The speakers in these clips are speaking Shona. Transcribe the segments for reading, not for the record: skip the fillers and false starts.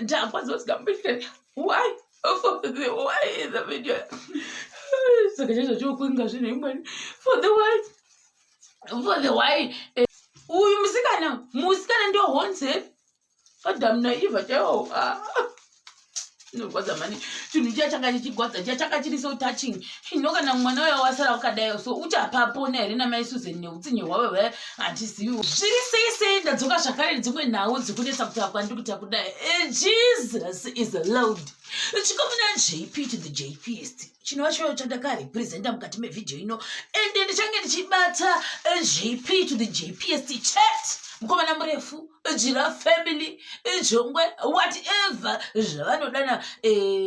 Ndakwanisa kusikamboita why for the why in the video. Saka chaizvo chokwinga zvinhu imweni for the why, for the why. Uyu musikana ndio honzeri Adamu naEva chaiwo. Ah. Inorwadza mani, chinhu chiya changa chichigwadza, chiya changa chiri so touching. Ino kana mwana uya wasara wakadai so, uchapapona here namai Susan neutsinye hwavo vaya? Handizivi zviri sei sei. Ndadzoka zvakare nedzimwe nhau dzikunetsa kutaura kwandiri kuita kudai. Jesus is Lord. Chikomana JP to the JPst chinova chivo chandakarepresenta mukati mevhidhiyo ino, ende ndichange ndichibata JP to the JPst chat, mukomana murefu, Giraffe family, jongwe, whatever zvavanodana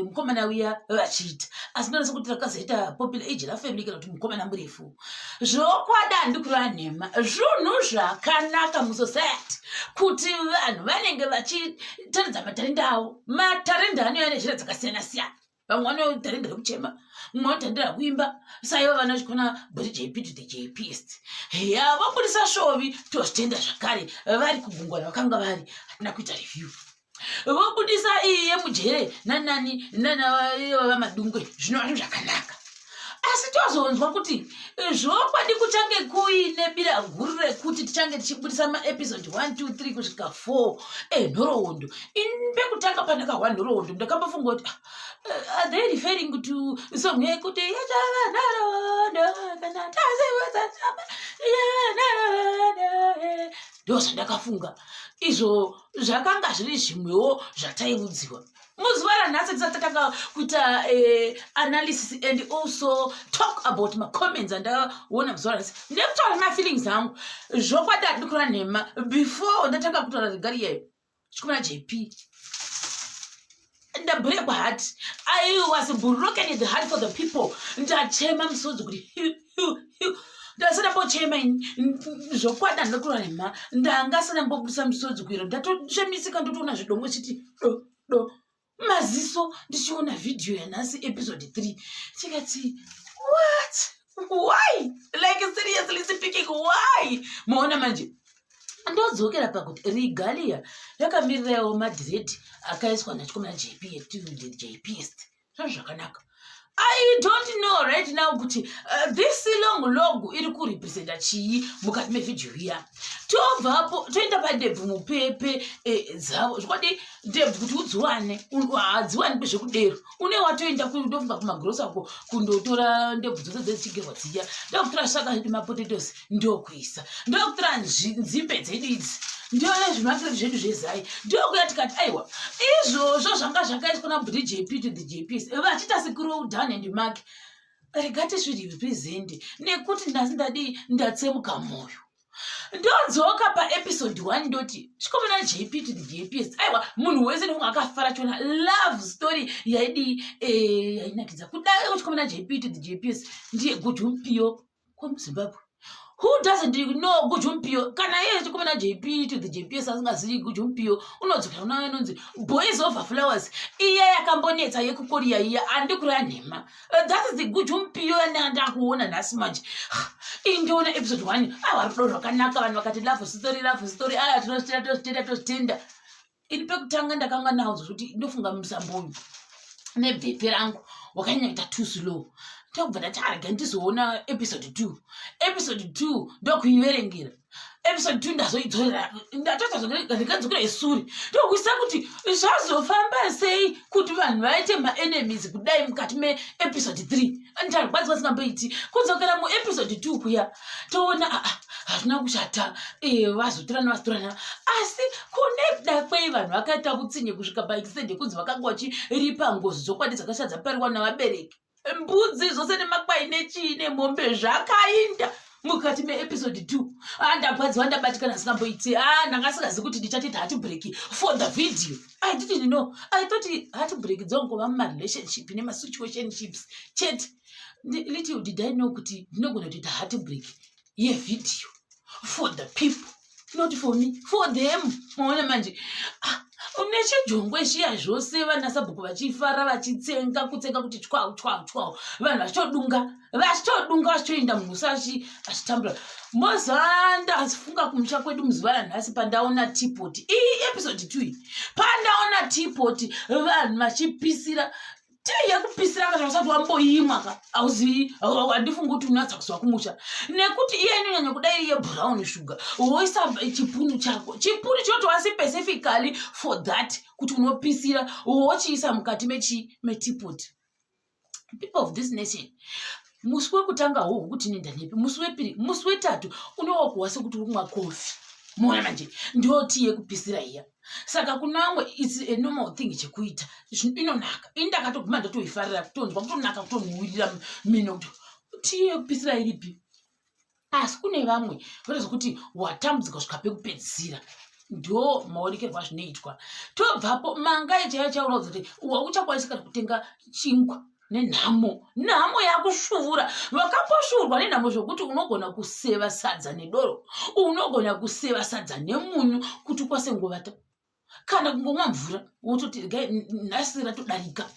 mukomana uya vachiita, asi ndonasa kuti rakazoita popular igiraffe family kana kuti mukomana murefu. Zvokwadi handi kureva nhema, zvinhu zvakanaka musociety kuti vanhu vanenge vachitaridza matarenda avo. Matarenda anouya nenzira dzakasiyana siyana. Vamwe vanotarenda rekuchema, mumwe vanotarenda rekuimba, saiva vana vachikona buri JP to the JPst ya vabudisa svovi, tozvitenda zvakare. Vari kugungwa vakanga vari, hatina kuita review, vobudisa iyi yemujere nanani nana vaMadungwe, zvinova zvinhu zvakanaka. Asi tozonzwa kuti zvokwadi kuchange kuine bira guru rekuti tichange tichibudisa maepisode 1 2 3 kusvika 4 enhoroondo. Pekutanga pandakahwa nhoroondo, ndakambofunga kuti, "Ah, are they referring to song yekuti yachava nhoroondo kana taziwezaa nhoroondo?" Ndo zvandakafunga izvo, zvakanga zviri zvimwewo zvataiudziwa muzuva ranhasi. Tisati tatanga kuita analysis and also talk about macomments andaona muzuva ranhasi nekutaura mafeelings angu, zvokwadi handidi kureva nhema. Before ndatanga kutaura regariyeyo chikomana JP, ndabreakwa heart. I was broken in the heart for the people. Ndachema musodzi kuti ndasina mbochema ini. Zvokwadi handida kureva nhema, ndanga sina mbobudisa musodzi kuiro. Ndatochemisika, ndotoona zvidomwe chiti do do maziso ndichiona vhidhiyo yanhasi, episode 3. Tikati, what, why? Like, seriously speaking, why? Maona manje, ndodzokera pakuti regalia yakamirirawo madhiredi akaiswa nachikomana JP to the JPst. Zvinhu zvakanaka. I don't know right now kuti this long log iri kurepresenta chii mukati mevhidhiyo iya. Tobvapo toenda padebvu mupepe dzavo. Zvokwadi ndebvu kuti udziwane, hadziwanikwi zvekudero. Une watoenda, ndofunga kumagrosa uko, kundotora ndebvu dzose dzedzichigerwa dziya. Ndokutora saka zvedu mapotatoes, ndokuisa, ndokutora nzimbe dzedu idzi, ndozvimakireti zvedu zvezai, ndokuya. Tikati aiwa, izvozvo zvanga zvakaiswa nabhuti JP to the JPs vachiita scroll down and mark, rega tizvirepresente nekuti ndasi ndadii, ndatsemuka mwoyo. Ndodzoka paepisode 1, ndoti chikomana JP to the JPs, aiwa, munhu wese ndofunga akafara chiona love story yaidii, yainakidza kudai. Chikomana JP to the JPs ndiye gujumpiyo kwemuZimbabwe. Who doesn't know gujumpiyo? Kana iye chikomana JP to the JPS asingazivi gujumpiyo, unodzokera kuna inonzi Boys Over Flowers iya yakambonetsa yekuKorea iya. Handi kuraya nhema, that is the gujumpiyo yandakuona nhasi manje. Indoona episode 1, aiwa, rudo rwakanaka. Vanhu vakati love story, love story. Aya, tinozvitenda, tozvitenda, tozvitenda. Ini pekutanga ndakanga naudzwa kuti ndofunga musambo uyu nebvepe rangu wakanyanya kuita too slow. Ndokubva ndati, arega ndizoona episode 2. Episode 2 ndokuiverengera. Episode 2 ndazoidzorera, ndatotazondikadzokera isuri, ndokuisa kuti zvazofamba sei kuti vanhu vaite maenemies kudai mukati meepisode 3. Ndarwadziwa singamboiti. Kudzokera muepisode 2 kuya, toona aa, hazvina kushata, vazotorana, vazotorana, asi kune da kwei vanhu vakaita utsinye kusvika paextent yekunzi vakanga vachiripa ngozi zvokwadi dzakasha dzapariwa navabereki? Mbudzi zvose nemakwai nechii nemombe zvakainda mukati meepisode 2. Andagwadziwa, ndabatikana singamboiti. A, ndanga singazivi kuti ndichatoita heartbreak for the video. I didn't know. I thought heartbreak dzongova mumarelationship nemasituationships chete. Little did I know kuti ndinogona kutoita heartbreak yevhidhiyo for the people, not for me, for them. Maona manje. Ah, Nechijongwe zviya zvose vanasabhuku vachifara vachitsenga kutsenga kuti chwau chwau chwau, vanhu vachitodunga vachitodunga vachitoenda munhu usi achitambura. Mozanda azifunga kumusha kwedu muzuva ranhasi pandaona teapot iyi episode 2 iyi, pandaona teapot vanhu vachipisira tii yekupisira kana usati wamboimwa ka hauzivi, handifungi kuti unatsa kuziva kumusha nekuti iye inonyanya kuda iri yebrown sugar. Woisa chipunu chako, chipunu chinotova specifically for that kuti unopisira, wochiisa mukati mechi meteapot. People of this nation, musi wekutanga hohu kuti nenda nepi, musi wepiri, musi wetatu unowakuwa sekuti uri kumwa kofi. Muona manje ndiyo tii yekupisira iya. Saka kuna vamwe its a normal thing chekuita, inonaka. Ini ndakatoguma ndatoifarira, kutonzwa kutonaka, kutonhuwirira mino kuti tii yekupisira iripi. Asi kune vamwe vanoziva kuti watambudzika kusvika pekupedzisira, ndo maonekerwo azvinoitwa. Tobvapo mangai chaiyo chaunoudza kuti wauchakwanisa kana kutenga chingwa nenhamo, nhamo yakusvuvura. Vakambosvuurwa nenhamo zvokuti unogona kuseva sadza nedoro, unogona kuseva sadza nemunyu kuti ukwanise ngovata kana kungomwa mvura wototi regai nhasi ratodarika.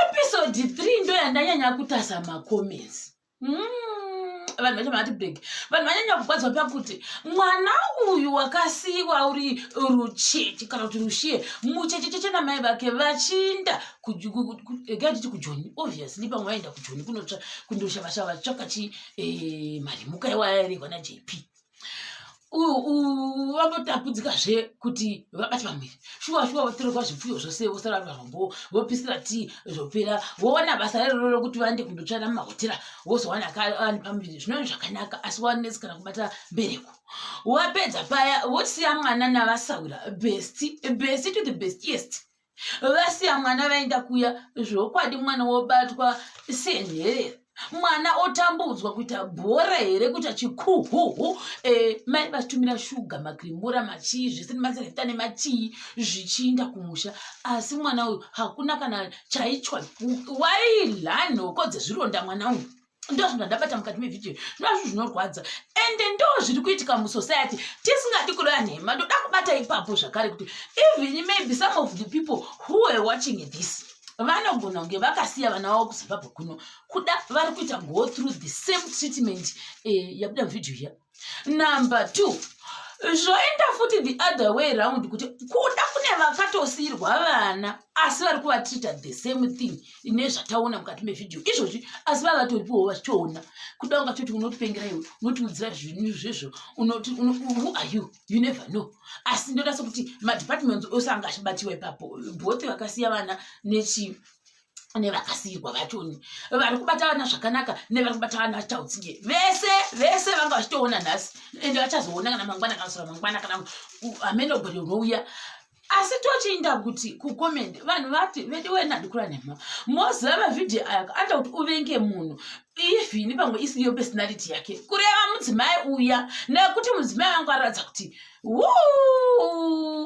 Episode 3 ndo yandanyanya kutasa macomments. Vanhu vacho vati break, vanhu vanyanya kugwadzwa pakuti mwana uyu wakasiyiwa uri rucheche kana kuti rushiye mucheche cheche namai vake vachiinda regai titi kujoni. Obviously pamwe vaenda kujoni kundoshavashava vatsvaka chi marimuka iwayarehwa naJP. Vambotapudzikazve kuti vabate pamwiri, shuwa shuwa votorerwa zvipfuyo zvose, vosara varombo, vopisira tii zvopera, vowana basa reroro rokuti vaende kundotsvaira mumahotera, vozowana ane pamuviri. Zvinova zvakanaka, asi wanetsi kana kubata mbereko. Wapedza paya vosiya mwana navasawira best best to the bestiest. Vasiya mwana vaenda kuya, zvokwadi mwana wobatwa senherera, mwana otambudzwa kuita bhora here, kuita chikuhuhu. Mai vachitumira shuga, makrimura, machii zvese nemaserefita nemachii zvichiinda kumusha, asi mwana uyu hakuna kana chaichwa, waidya nhoko dzezvironda mwana uyu. Ndo zvinhu zvandabata mukati mevhidhiyo, zvinova zvinhu zvinorwadza ende ndo zviri kuitika musociety. Tisingadi kuda nhema, ndoda kubata ipapo zvakare kuti even maybe some of the people who were watching this vanogona kunge vakasiya vana vavo kuZimbabwe kuno, kuda vari kuita go through the same treatment yabuda muvhidhiyo iya. Number two, zvoenda futi the other way round kuti kuda kune vakatosiyirwa vana asi vari kuvatreata the same thing nezvataona mukati mevhidhiyo izvozvi, asi vavatoripowo vachitoona. Kuda ungatoti unotipengera iwe, unotiudzira zvinhu zvezvo, unoti who are you? You never know. Asi ndoda sekuti madepartments ose anga achibatiwa ipapo, both vakasiya vana nechi nevakasiyirwa vachoni, vari kubata vana zvakanaka nevari kubata vana vachitautsinye, vese vese vanga vachitoona nhasi ende vachazoona kana mangwana kana sora mangwana kana hameno gore unouya. Asi tochiinda kuti kucomment vanhu vati vedu wenandikura nhema. Moziva mavhidhiyo aya anoita kuti uvenge munhu even pamwe isiyo personality yake, kureva mudzimai uya, nekuti mudzimai wangu aratidza kuti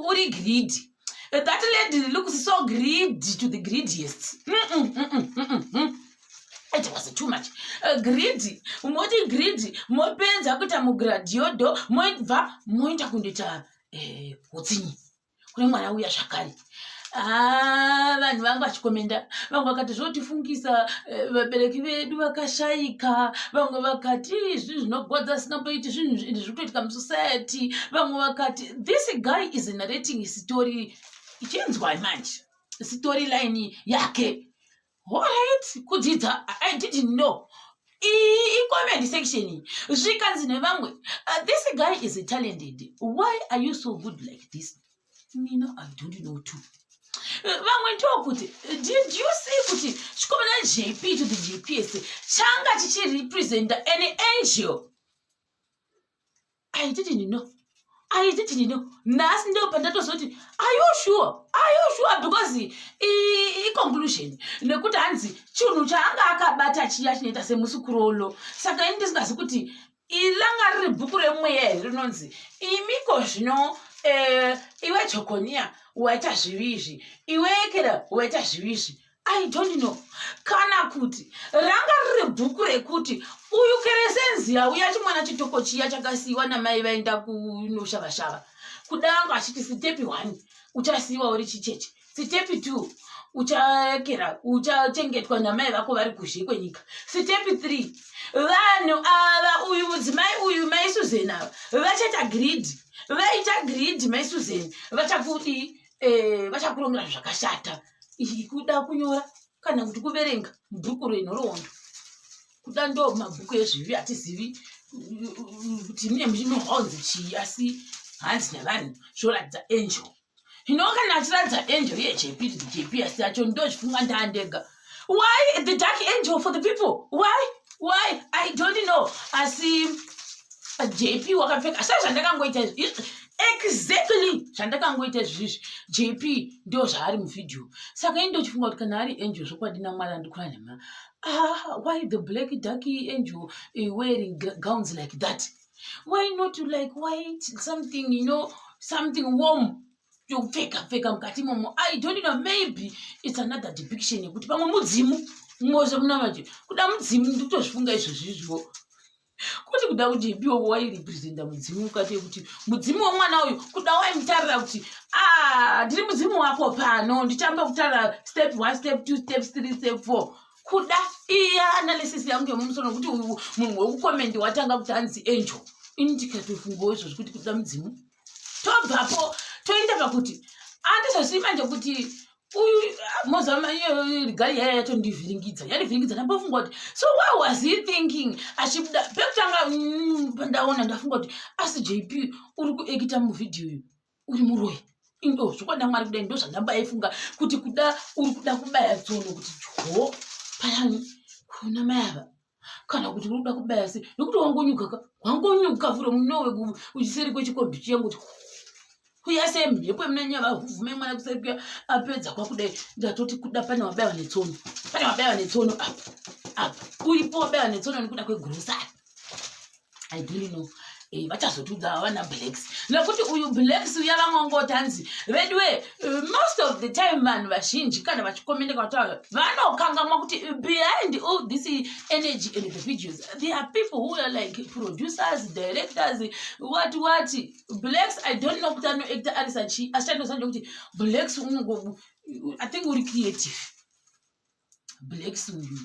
uri greedy. That lady looks so greedy to the greediest. It was too much greedy. Moti greedy, mopedza kuita mugradiodo, mobva moenda kundoita utsinyi kune mwana uya zvakare. Ah, vanhu vanga vachikomenda, vamwe vakati zvotifungisa vabereki vedu vakashayika, vamwe vakati zvinhu zvinogwadza asingamboiti zvinhu zviri kutoitika musociety, vamwe vakati this guy is narrating story. Ichinzwai manje story line yake. Alright, kudzidza I didn't know icomment section. Zvikanzi nevamwe, this guy is talented, why are you so good like this? Mina I don't know too. Vamwe ndokuti did you see kuti chikomana JP to the JPS changa chichirepresenta an angel? I didn't know, I didn't know. Nhasi ndo pandatozoti are you sure, are you sure? Because iconclusion nekuti hanzi chinhu chaanga akabata chiya chinoita semusukurolo. Saka ini ndisingazi kuti iranga riri bhuku remweya here rinonzi imiko zvino iwe Jokoniya waita zvivi izvi, iwe Ekera waita zvivi izvi. I don't know kana kuti ranga riri bhuku rekuti uyu keresenzi yauya chimwana chitoko chiya chakasiyiwa namai vaenda kunoshavashava, kuda vanga vachiti step one. Uchasiyiwa uri chicheche. Sitepi 2, uchakera uchachengetwa namai vako vari kuzhe kwenyika. Sitepi 3, vanhu ava, uyu mudzimai uyu mai Susan ava vachaita greed, vaita greed mai Susan, vachakudii, vachakurongera zvakashata. Kuda kunyora kana kuti kuverenga bhuku renhoroondo, kuda ndo mabhuku ezvivi, hatizivi kuti mune muchinohonzi chii, asi hanzi nevanhu zvoratidza angel. Hino kana achiratidza angel iye JP, JP, asi acho ndozvifunga ndaandega, why the dark angel for the people? Why? I don't know. Asi JP wakapfeka sai zvandakangoita izvi, exactly zvandakangoita izvizvi, JP ndo zvaari muvhidhiyo. Saka ini ndochifunga kuti kana ari angel, zvokwadi naMwari andikura nhema, ah, why the black dark angel wearing gowns like that? Why not like white something, something warm yokupfeka pfeka mukati imomo? I don't know, maybe it's another depiction yekuti pamwe mudzimu mose muna manje kuda mudzimu. Ndikutozvifunga izvozvizvo kuti kuda kuti ipiwo wairepresenta mudzimu mukati, yekuti mudzimu wemwana uyu kuda waimutarira kuti, "Ah, ndiri mudzimu wako pano, ndichamba kutarira step one, step two, step three, step four." Kuda iya analysis yangu yemumusoro, nokuti uyu munhu wekucomment watanga kuti hanzi angel, ini ndikatofungawo izvozvo kuti kuda mudzimu. Tobvapo toenda pakuti handizozivi manje kuti uyu mozama rigari yaya yatondivhiringidza, yandivhiringidza. Ndambofunga kuti, so what was he thinking achibuda pekutanga? Pandaona ndafunga kuti, asi JP uri kuacta muvhidhiyo uyu, uri muroyi? Ndo zvokwada Mwari, kudai ndo zvandambaifunga kuti kuda uri kuda kubaya tsono kuti dyo payani kuna mai ava, kana kuti uri kuda kubaya sei, nekuti wangonyuka ka, wangonyuka from nowhere uchiseri kwechikombi chiya, kuti kuya semhepo yemunanyava huvhume mwana kuseri kuya, apedza kwakudai. Ndatoti kuda pane wabayiwa netsono, pane wabayiwa netsono apa apa, uripo wabayiwa netsono nekuda kwegrocery. I don't know. Vachazotudza vana Blacks, nekuti uyu Blacks uya vangongoti hanzi veduwe. Most of the time vanhu vazhinji kana vachicommenta kutaura vanokangamwa kuti behind all this energy and the videos there are people who are like producers, directors, what what. Blacks, I don't know kuti anoacta ari sachi, asi chandosanje kuti Blacks unongo, I think uri creative Blacks uyu.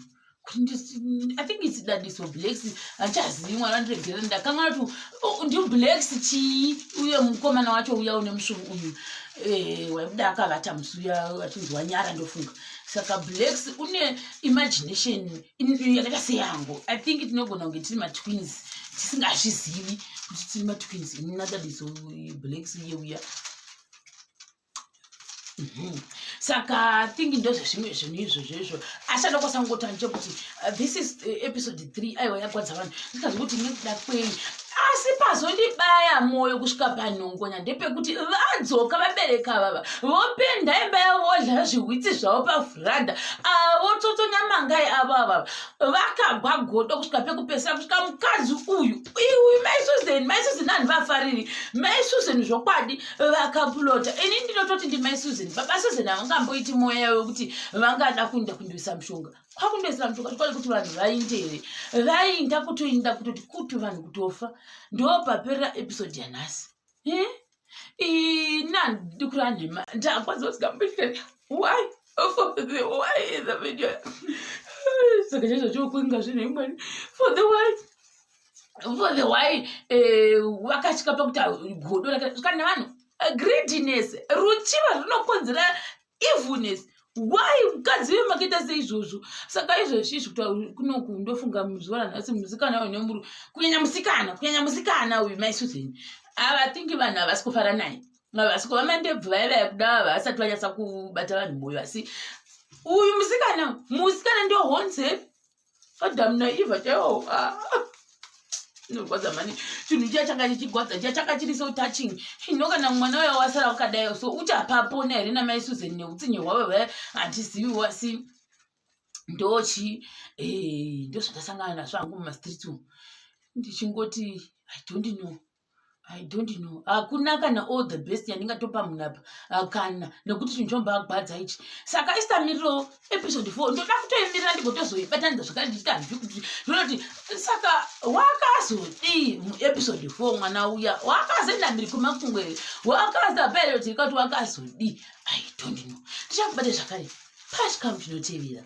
I think it's Dadiso Blacks, handichazivi, mwana andiregerera, ndakangana kuti ndiBlacks chii. Uye mukomana wacho uya une musvuru uyu, waibuda akavata musi uya achinzi wanyara, ndofunga. Saka Blacks une imagination yakaita seyangu. I think tinogona kunge tiri matwins tisingazvizivi kuti tiri matwins, ini naDadiso Blacks uye uya. Saka think ndozvezvimwe zvinhu izvozvo izvo, asi andokwanisa kungoti ndechekuti this is episode 3. Aiwa, yagwadza vanhu, ndikazi kuti nekuda kwei, asi pazondibaya mwoyo kusvika panhongonya ndepekuti vadzoka vabereka vava vopenda imba yavo, vodya zvihwitsi zvavo pavhuranda, votsotsonya mangai avo avava, vakagwa godo kusvika pekupesera, kusvika mukadzi uyu uyu mai Susan. Mai Susan hanhu vafariri mai Susan zvokwadi, vakaplota. Ini ndinototi ndimai Susan, baba Susan havangamboiti mwoyo yavo wekuti vangada kuenda kundoisa mushonga, kwakundoisira mushonga zvokwadi kuti vanhu vaindere, vainda kutoinda kutoti kuti vanhu kutofa. Ndo paperera episode yanhasi. Ina ndikura nhema, ndakwanisa kusikamboita why for the why in the video. Saka chaizvo chokuinga zvinhu imweni for the why, for the why. Vakasvika pakuti godo rakasvika nevanhu, greediness, ruchiva runokonzera evilness. Why mukadzi vemakaita seizvozvo? Saka izvozvi izvi kuti kunoku ndofunga muzuva ranhasi musikana uyu nemuru, kunyanya musikana, kunyanya musikana uyu mai Susan ava, thinki vanhu havasi kufara naye, havasi kuva mandebvu vaiva kuda, vasati vanyatsa kubata vanhu mwoyo. Asi uyu musikana, musikana ndio honzeri, Adamu naEvha chaiwo. Inorwadza mani chinhu chiya changa chichigwadza, chiya changa chiri so touching. Ino kana mwana uya wasara wakadai, so uchapapona here namai Susan neutsinye hwavo vaya? Handizivi, asi ndochi ndozvandasangana nazvo hangu mumastreets umu, ndichingoti I don't know. I don't know. Hakuna kana all the best yandingatopa munhu apa ah, kana nekuti chinhu chombagwadza ichi. Saka isitamiriro episode 4 ndoda kutoimirira ndigotozoibatanidza zvakare ndichiti hanzwi kuti ndinoti saka wakazodii muepisode 4 mwana uya wakazoenda mhiri kwemakungwe here wakazoapera kuti wakazodii. I don't know. Tichakubata zvakare pachikamu chinotevera.